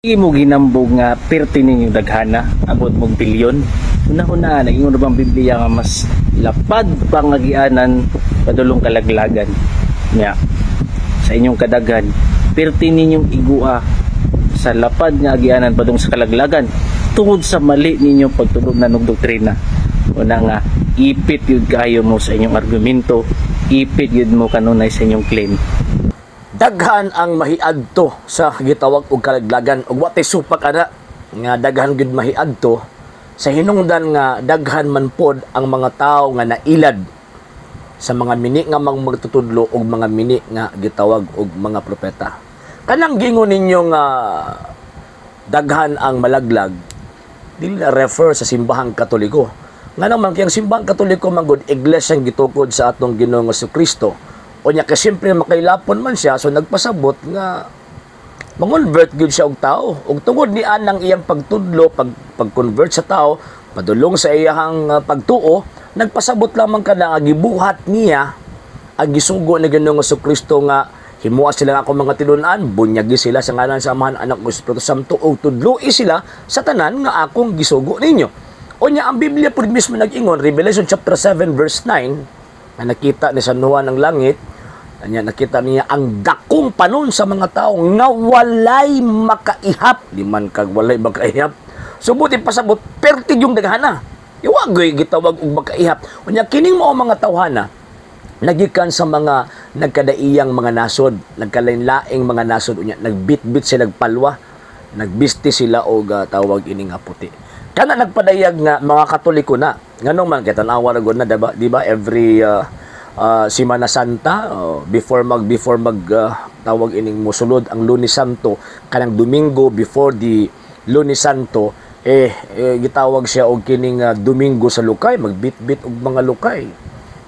Mo ginambog nga perti ninyo daghana, abot mog bilyon. Una-una, nag-ingon na bang Biblia nga mas lapad pang agianan padulong kalaglagan? Nya sa inyong kadaghan, perti ninyong igua sa lapad nga agianan padung sa kalaglagan tungod sa mali ninyong pagtulog og doktrina. Una nga ipit yun kayo mo sa inyong argumento, ipit yun mo kanunay sa inyong claim. Daghan ang mahiadto sa gitawag og kalaglagan, ug wa tay supak ana nga daghan gyud mahiadto sa hinungdan nga daghan man pod ang mga tawo nga nailad sa mga mini nga mga magtutudlo og mga mini nga gitawag og mga propeta. Kanang gingon ninyo nga daghan ang malaglag, dili na refer sa Simbahang Katoliko. Nga naman kay ang Simbahang Katoliko man gud, iglesia gitukod sa atong Ginoong Kristo. Unya kay siyempre makailapon man siya, so nagpasabot nga mangonvert gyud siya og tao. Ug tungod ni anang iyang pagtudlo, pag-convert sa tao padulong sa iyang pagtuo, nagpasabot lamang kada nga gibuhat niya ang gisugo ni Ginoong Kristo nga himoa sila nga akong mga tinun-an, bunyagi sila sa ngalan sa Amahan, Anak ug Espiritu Santo, ug tudloi sila sa tanan nga akong gisugo ninyo. Unya ang Biblia pud mismo nag-ingon, Revelation chapter 7 verse 9, nga nakita ni San Juan ang langit. Anya nakita niya ang dakong panon sa mga tao nga walay makaihap. Di man kag walay makaihap. So buti pasabot perti yung daghana. Iwagoy gitawag og makaihap. Unya kining mao mga tawhana nagikan sa mga nagkadaiyang mga nasod, nagkalain-laing mga nasod, unya nagbitbit sila nagpalwa, nagbisti sila og tawag ini nga puti. Kana nagpadayag nga mga Katoliko na. Nganong man kay tan-awa ra gud na, diba, diba every Semana Santa, before mag tawag ining musulod ang Lunes Santo, kanang Domingo before the Lunes Santo, eh gitawag siya og kining Domingo sa Lukay, magbitbit og mga lukay.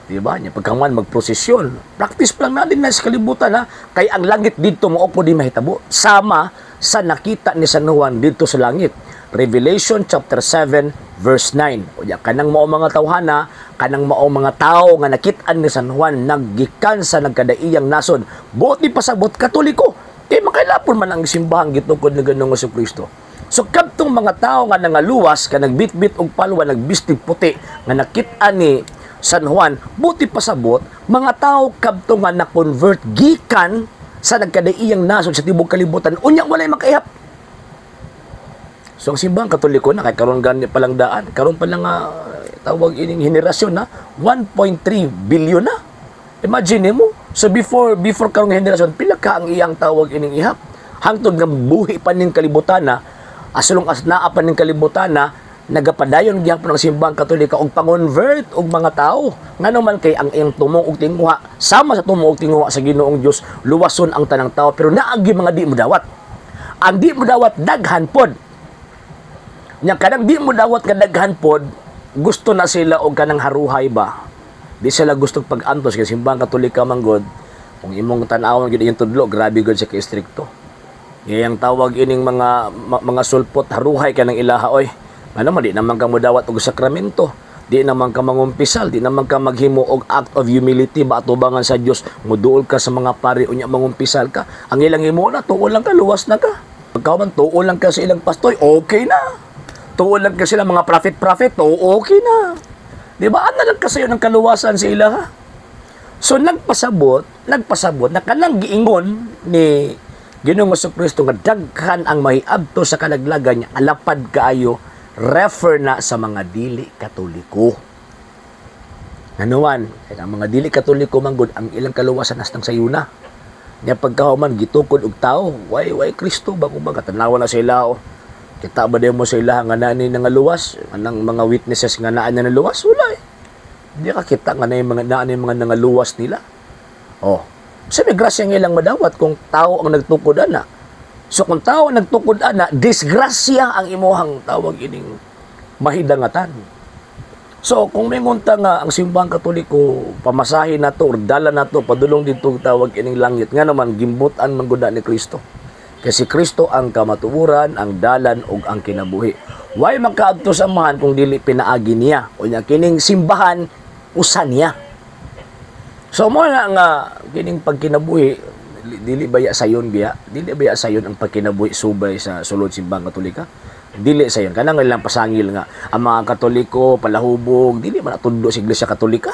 Di ba? Nya pagkaman magprosesyon. Practice pa lang natin na sa kalibutan ha. Kay ang langit dito mao po di mahitabo. Sama sa nakita ni San Juan dito sa langit. Revelation chapter 7 verse 9. O ya, kanang mao mga tawhana, kanang mao mga tao nga nakit-an ni San Juan naggikan sa nagkadaiyang nasod. Buot ni pasabot Katoliko. Kay makailapon man ang simbahang gitukod ni Ginoong Kristo. So kadtong mga tao nga nangaluwas ka nagbitbit og palwa, nagbistig puti nga nakit-an ni San Juan, buti pasabot mga tao kadto nga na-convert gikan sa nagkadaiyang nasod sa tibok kalibutan, unya walay makaihap. So ang Simbahang Katoliko na kay karon gani pa lang daan, karon pa lang tawag ining henerasyon na 1.3 billion na. Imagine mo, so before karong henerasyon, pila ka ang iyang tawag ining ihap? Hangtod nga buhi pa ning kalibutan na, asulong as naa pa ning kalibutan na, nagapadayon gihapon ang Simbahang Katolika og pangonvert og mga tao. Ngano man kay ang iyang tumong og tinguha sama sa tumong og tinguha sa Ginoong Dios, luwason ang tanang tao, pero naagi mga di mo dawat. Ang di mo dawat daghan pod. Nya kanang di mo dawat nga daghan pod, gusto na sila og kanang haruhay ba. Di sila gusto pag-antos kay Simbahang Katolika man gud, kung imong tan-awon gyud iyang tudlo, grabe gud siya ka istrikto. Iyang tawag ining mga sulpot, haruhay kanang ilaha oy. Ano man, di naman ka modawat og sakramento, di naman ka mangumpisal, di naman ka maghimo og act of humility ba atubangan sa Dios, muduol ka sa mga pari unya mangumpisal ka. Ang ilang himo na, tuol lang ka, luwas na ka. Pagka man tuol lang ka sa ilang pastor, okay na. Tuol lang ka sila mga prophet-prophet, to okay na. Di ba? Ano lang kasayo ng kaluwasan sa ila ha? So nagpasabot na kanang giingon ni Ginoong Kristo nga daghan ang mahiadto sa kalaglagan niya, alapad kaayo, refer na sa mga dili Katoliko. Nganuan, ang mga dili Katoliko man gud, ang ilang kaluwasan hastang sayuna. Nya pagkahuman gitukod og tao, way Kristo ba kung ba tanawa na sila o. Kita ba mo sa ila nga nani nga luwas, anang mga witnesses nga naa na luwas, wala eh. Di ka kita nga na mga naa mga nangaluwas nila. Oh. Sa may grasya nga ilang madawat kung tao ang nagtukod ana. So kung tao ang nagtukod ana, disgrasya ang imuhang tawag ining mahidangatan. So kung may ngunta nga ang Simbahang Katoliko pamasahin na to or dala na to padulong dito tawag ining langit, nga naman gimbutan man gud ni Kristo. Kasi Kristo ang kamatuoran, ang dalan ug ang kinabuhi. Way makaadto sa Amahan kung dili pinaagi niya. Unya kining simbahan usa niya. So mo na nga kining pagkinabuhi Dili ba ya sayon biya? Dili ba ya sayon ang pagkinabuhi subay sa sulod Simbahang Katolika? Dili sayon. Kanang ilang pasangil nga ang mga Katoliko palahubog, dili man tudlo sa Iglesia Katolika.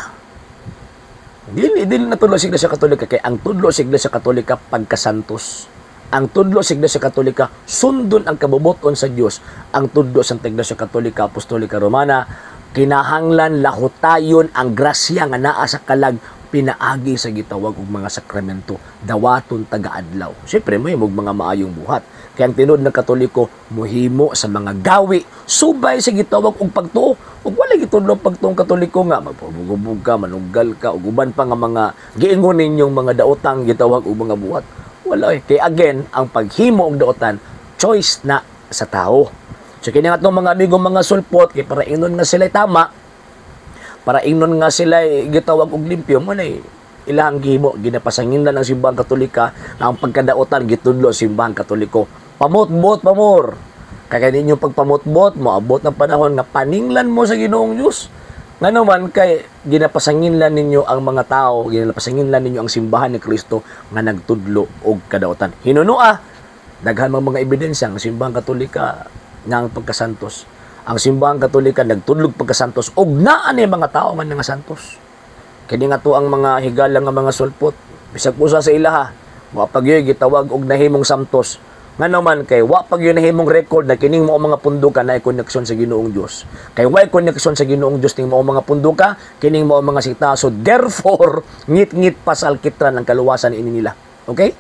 Dili dili na tudlo sa Iglesia Katolika kay ang tudlo sa Iglesia Katolika, pagkasantos. Ang tudlo sa Iglesia Katolika, sundon ang kabubuton sa Dios. Ang tudlo sa Iglesia Katolika Apostolika Romana, kinahanglan lahutayon ang grasya nga naa sa kalag pinaagi sa gitawag og mga sakramento, dawaton taga-adlaw. Siyempre, mahimog mga maayong buhat. Kaya ang tinuod ng Katoliko, muhimo sa mga gawi subay sa gitawag og pagtuo. Ug wala gitudlo pagtuong Katoliko nga magpabugubog ka, manugal ka, ug uban pa nga mga giingon ninyong mga daotang gitawag og mga buhat. Wala eh. Kaya again, ang paghimo og daotan, choice na sa tao. So kini nga itong mga amigo, mga sulpot, kay para ingnon nga sila tama, para ingnon nga sila gitawag og limpyo mo na ilang gihimo, ginapasangin lang ng Simbahang Katolika nga ang pagkadaotan gitudlo sa Simbahang Katoliko. Pamotbot pamor. Kaya ninyong pagpamotbot, moabot ng panahon nga paninglan mo sa Ginoong Diyos. Nga naman kay ginapasangin lang ninyo ang mga tao, ginapasangin lang ninyo ang simbahan ni Kristo nga nagtudlo og kadaotan. Hinunua, daghan mga mga ebidensya ang Simbahang Katolika nga ang pagkasantos. Ang Simbahang Katolika nagtudlog pagkasantos og naa ni mga tao nga santos. Kini nga to ang mga higala nga mga sulpot, bisag usa sa ilaha, wa pa gyud gitawag og nahimong santos. Nga naman kay wa pa gyud nahimong record na kining mao mga punduka na koneksyon sa Ginoong Dios. Kay way koneksyon sa Ginoong Dios ning mao mga punduka, kining mao mga sekta. So therefore, ngit-ngit pa sa alkitran ang kaluwasan ini nila. Okay?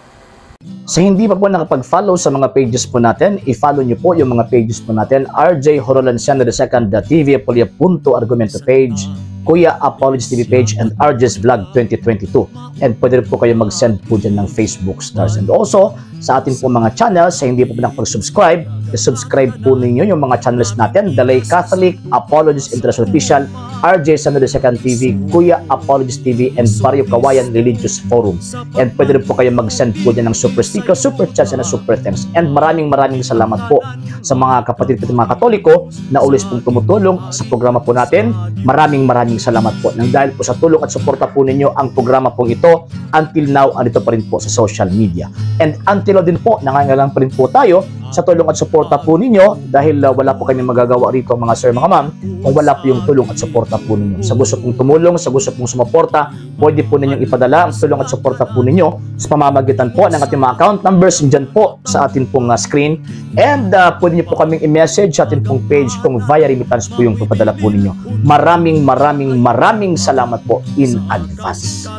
Sa hindi pa po nakapag-follow sa mga pages po natin, i-follow nyo po yung mga pages po natin. RJ Horolanciano II, the TV Apolia Punto Argumento page, Kuya Apologies TV page, and RJ's Vlog 2022. And pwede rin po kayo mag-send po dyan ng Facebook stars. And also, sa ating po mga channels, sa hindi po nakapag-subscribe, i-subscribe po ninyo yung mga channels natin: The Lay Catholic, Apologies International Official, RJ Sano II TV, Kuya Apologies TV, and Barrio Kawayan Religious Forum. And pwede rin po kayo mag-send po dyan ng super sticker, super chats, and super thanks. And maraming maraming salamat po sa mga kapatid po mga Katoliko na always pong tumutulong sa programa po natin. Maraming maraming salamat po. Nang dahil po sa tulong at suporta po ninyo, ang programa pong ito until now andito pa rin po sa social media. And until now din po, nangangailangan pa rin po tayo sa tulong at suporta po ninyo dahil wala po kami magagawa rito, mga sir, mga ma'am, kung wala po yung tulong at suporta po ninyo. Sa gusto pong tumulong, sa gusto pong sumuporta, pwede po ninyong ipadala ang tulong at suporta po ninyo sa pamamagitan po ng ating mga account numbers dyan po sa ating pong screen. And pwede niyo po kaming i-message sa ating pong page kung via remittance po yung papadala po ninyo. Maraming maraming maraming salamat po in advance.